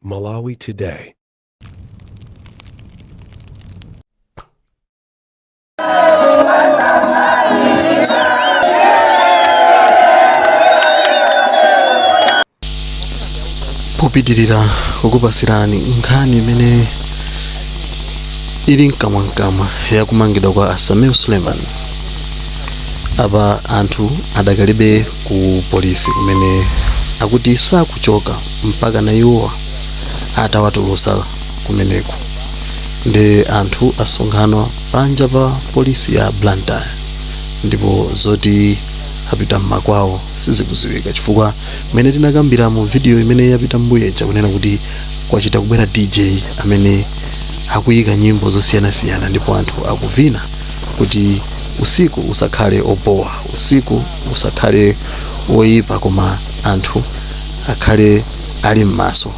Malawi Today. Popitirira kukupasirani nkhani imene ili mkamwamkamwa yakumangidwa kwa a Sameer Suleman, apa anthu adakalibe ku polisi kumene akuti sakuchoka mpaka na iwowa atawatulusa kumeneko. Ndi anthu asonkhana panja pa polisi ya Blantyre, ndipo zoti apita mmakwawo sizikuziwika, chifukwa mmene tinakambira mu video imene yapita mbuyo ija kunena kuti kwachita kubwera DJ amene akuyika nyimbo zosiyanasiyana ndipo anthu akuvina kuti usiku usakhale obowa, usiku usakhale woyipa, koma anthu akhale ali m'maso,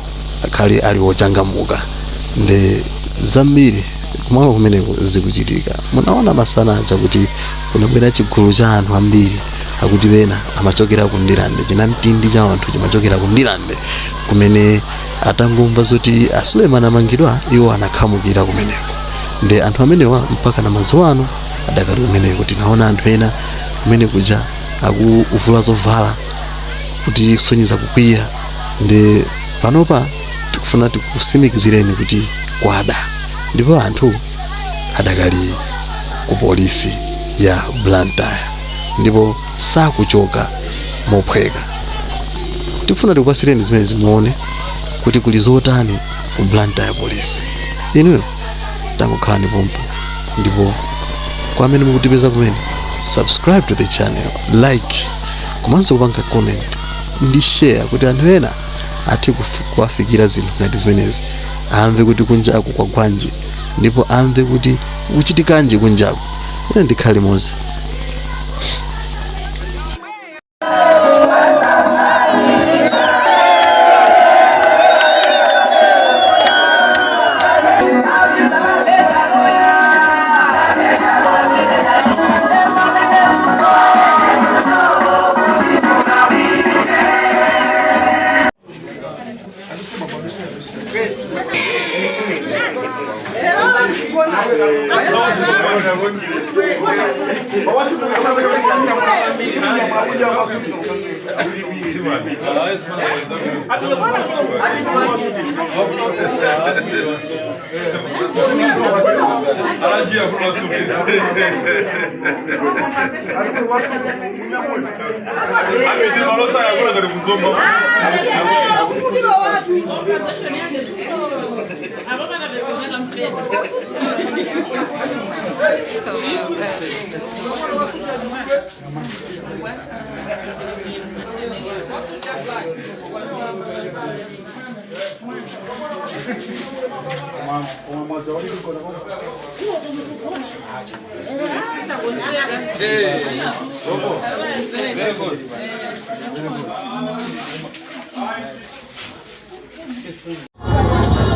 akhale ali ochangamuka. Ndi zambiri kumalo kumeneko zikuchitika. Munaona masana aja kuti kunabwera chigulu cha anthu ambiri, akuti pena amachokera ku Ndirande, chinamtindi cha anthu chimachokera ku Ndirande kumene atangomva zoti a Suleman amangidwa, iwo anakhamukira kumeneko. Ndi anthu amenewa mpaka na madzulo ano adakali kumeneko. Tinaona anthu ena kumene kuja akuvula zovala kuti kusonyeza kukwiya. Ndi panopa tikufuna tikusimikizireni kuti kwada ndipo anthu adakali ku polisi ya Blantyre ndipo sakuchoka mophweka. Tikufuna tikupasireni zimene zimuone kuti kuli zotani ku Blantyre polisi. Inuyo tangokhalani pompo, ndipo kwa amene mukutipeza kumene, subscribe to the channel, like komanso kupanga comment ndi share kuti anthu ena athe kuwafikira zinthu ngati zimenezi, amve kuti kunjaku kwagwanji ndipo amve kuti kuchitikanji kunjaku. Ine ndikhale limodzi.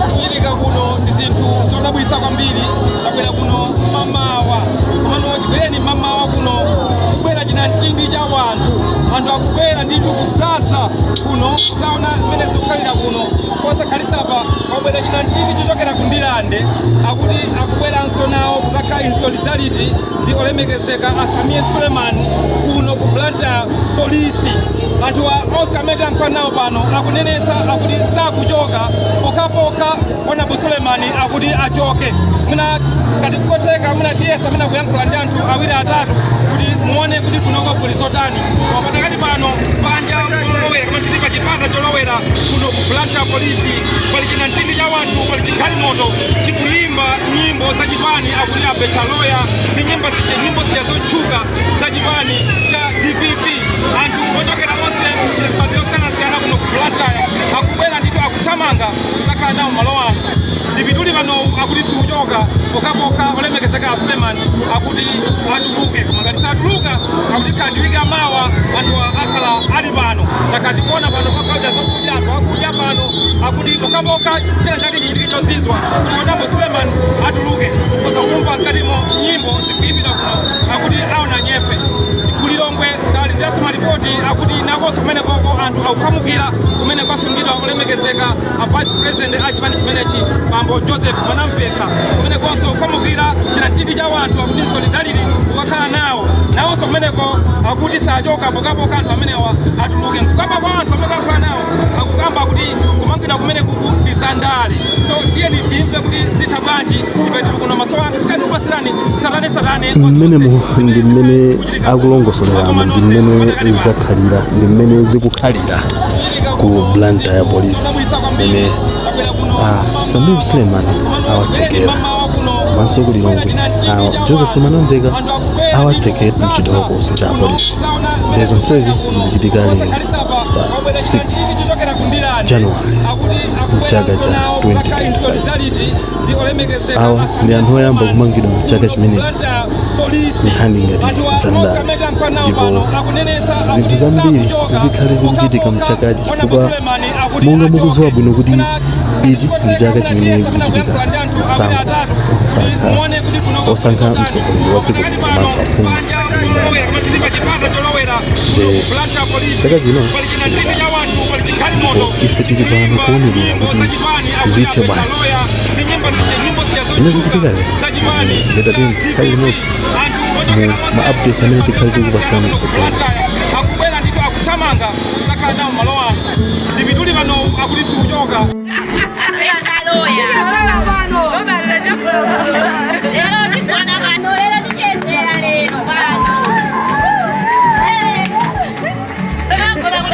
Zikuchitika kuno ndi zinthu zodabwitsa kwambiri. Tabwera kuno mmamawa, komano chibwereni mmamawa kuno kubwera chinamtindi cha wanthu. Anthu akubwera ndithu kudzaza kuno kuzaona mmene zikukhalira kuno. Posakhalitsa apa kwabwera chinamtindi chochokera ku Ndirande, akuti akubweranso nawo kuzakhala in solidarity ndi olemekezeka a Sameer Suleman kuno ku Blantyre polisi. Anthu onse amene tayankhula nawo pano akunenetsa akuti sakuchoka pokhapokha Honorable Suleman akuti achoke. Mwina ngati kukotheka, mwina tiyesa mwina kuyankhula ndi anthu awiri atatu kuti muone kuti kunoko kuli zotani. Koma padakali pano panja polowera, koma tili pa chipata cholowera kuno ku Blantyre polisi, pali chinamtindi cha wanthu, pali chigalimoto chikuyimba nyimbo za chipani, akuti abecha loya ndi nyimbo zija, nyimbo zija zotchuka za chipani cha DPP. Anthu ochokera onse mibadwo yosiyanasiyana kuno ku Blantyre akubwera ndithu, akuthamanga kuzakhala nawo malo ano. Ndipituli pano akuti sikuchoka pokhapokha olemekezeka a Suleman akuti atuluke, koma ngati satuluka akuti khala ndi wiki yamawa anthu akhala ali pano. Takhala tikuona pano pakauja zakudya, anthu akudya pano, akuti pokhapokha china chake chichitike chozizwa kuti Honorable Suleman atuluke. Pakakumva mkatimo nyimbo zikuyimbidwa kuno, akuti aona nyekhwe. Ku Lilongwe tali ndiaso malipoti akuti nakonso kumene koko anthu akukhamukira kumene kwasungidwa olemekezeka. olemekezeka a vice president a chipani chimenechi bambo Joseph Mwanamvekha. Kumenekonso kukhamukira chinamtindi cha wanthu akuti solidarity kukakhala nawo nawonso kumeneko akuti sachoka pokhapokha anthu amenewa atuluke. Nkukamba kwa anthu amene akukhala nawo akukamba kuti kumangidwa kumene kuku ndi zandale. So tiyeni timve kuti zitha bwanji. Ife tili kuno maso anu tikatikupatsirani satane satane. Mmenemu ndi mmene akulongosoleramo, ndi mmene zakhalira, ndi mmene zikukhalira ku Blantyre ya polisi mmene a Sameer Suleiman awatsekera, komanso ku Lilongwe a Joseph Mwanamvekha awatsekera mchitokosi cha polisi. Ndi zonsezi zikuchitika lero pa 6 January mchaka cha 2025. Awa ndi anthu oyamba kumangidwa mchaka chimenechi nkhani ngati zandale, ndipo zinthu zambiri zikhale zikuchitika mchakachi chifukwa monga mukudziwa bwino kuti ichi ndi chaka chimene kuchitika masankho osankha osankha mtsogoleri wa dziko lino komanso aphungu. Ndi chaka chino ndipo ife tili pano kuwunikira kuti zithe bwanji zimene zikuchitika lero. Ndeta tikhale limodzi mu ma updates amene tikhale tikupasirani kutsogolo. Akubwera ndithu, akuthamanga kuzakhala nawo malo ano. Ndipituli pano akuti sikuchoka. Aloya. Lero tigona pano, lero tichezera lero pano.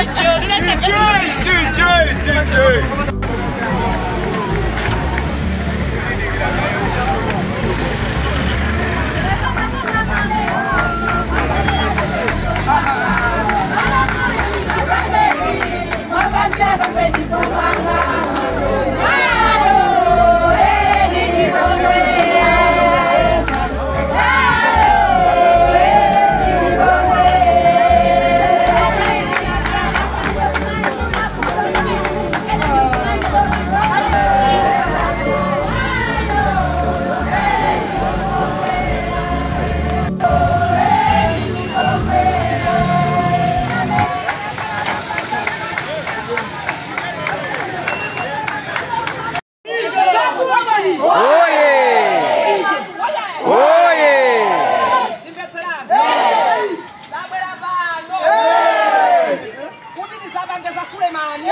DJ, DJ, DJ. Tabwera pano kuti tisapange za Sulemani.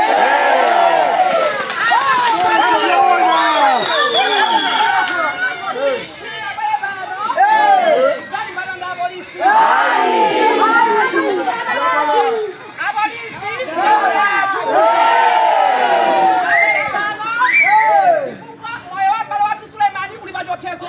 Sitinabwere pano talimbana ndi apolisi. Apolisi athu. Tabwera pano chifukwa moyo wa m'bale wathu Sulemani uli pa chiopsezo.